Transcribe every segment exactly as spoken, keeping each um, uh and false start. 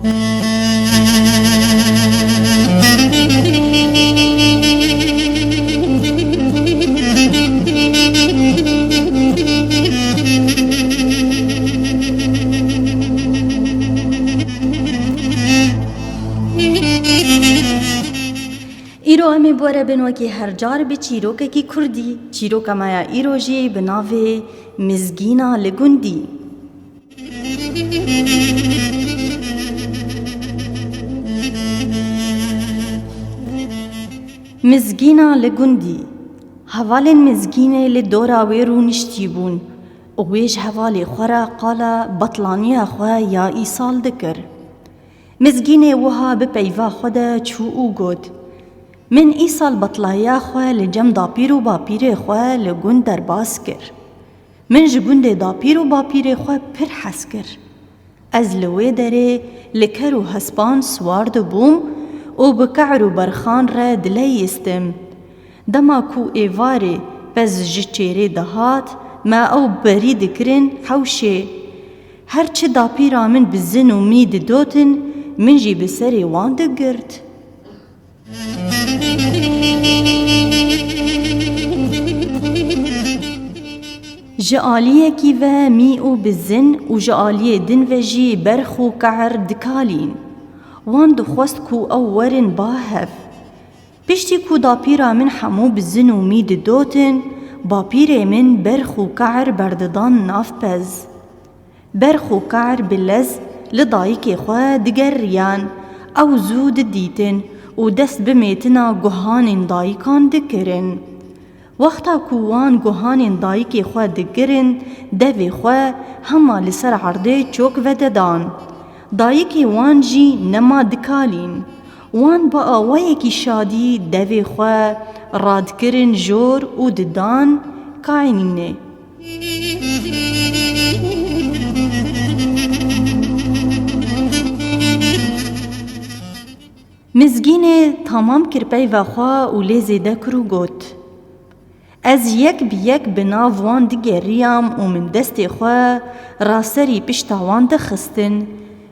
Îro em ê bi we re bin wekî her car bi çîrokekî kurdî. Çîroka me ya îro jî bi navê Mizgîna li gundî. Mizgîna li gundî. Hevalên Mizgînê li dora wê rûniştî bûn û wê ji hevalê xwe re qala betlaniya xwe ya îsal dikir. Mizgînê wiha bi peyva xwe de çû û got, Min îsal betlayiya xwe li cem dapîr û bapîrê xwe li gund derbas kir. Min ji gundê dapîr û bapîrê xwe pir hez kir. Ez li wê derê li ker û hespan siwar dibûm û bi ke'ir û berxan re dileyîstim. Dema ku êvarê pez ji çêrê dihat, me ew berî dikirin hewşê. Her çi dapîra min bi zin û mî didotin, min jî bi serê wan digirt. Ji aliyekî ve mî û bizin û ji aliyê din ve jî berx û ke'ir dikalîn. Wan dixwest ku ew werin ba hev. Piştî ku dapîra min hemû bizin û mî didotin, bapîrê min berx û ke'ir berdidan nav pez. Berx û ke'ir bi lez li dayikê xwe digeriyan. Ew zû didîtin û dest bi mêtina guhanên dayikan dikirin. Wexta ku wan guhanên dayikê xwe digirin, devê xwe hema li ser erdê çok vededan. Dayikê wan jî nema dikalîn. Wan bi awayekî şadî devê xwe radikirin jor û didan kaynînê. Mizgînê tamam kir peyva xwe û lê zêde kir û got, Ez yek bi yek bi nav wan digeriyam û min destê xwe raserî pişta wan dixistin.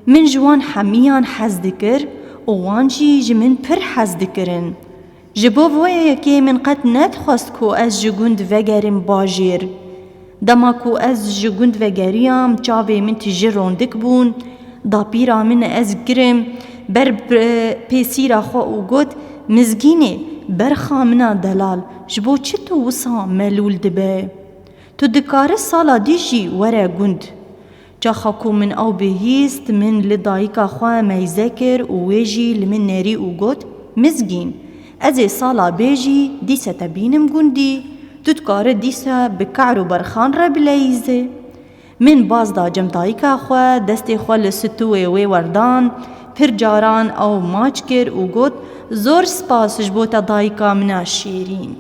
Min ji wan hemiyan hez dikir û wan jî ji min pir hez dikirin. Ji bo vê yekê min qet nedixwest ku ez ji gund vegerim bajêr. Dema ku ez ji gund vegeriyam, çavê min tije rondik bûn. Dapîra min ez girim ber pêsîra xwe û got, Mizgînê, berxa min a delal, ji bo çi tu wisa melûl dibe? Tu dikare sala dî jî were gund. Çaxa ku min ew bihîst, min li dayika xwe meyze kir û wê jî li min nerî û got, Mizgîn, ez ê sala bê jî dîse te bînim gundî, tu dikare dîse bi ke'ir û berxan re bileyîze. Min baz da cem dayika xwe, destê xwe li stûyê wê werdan, pir caran ew maç kir û got, Zor spas ji bo te dayika min a şêrîn.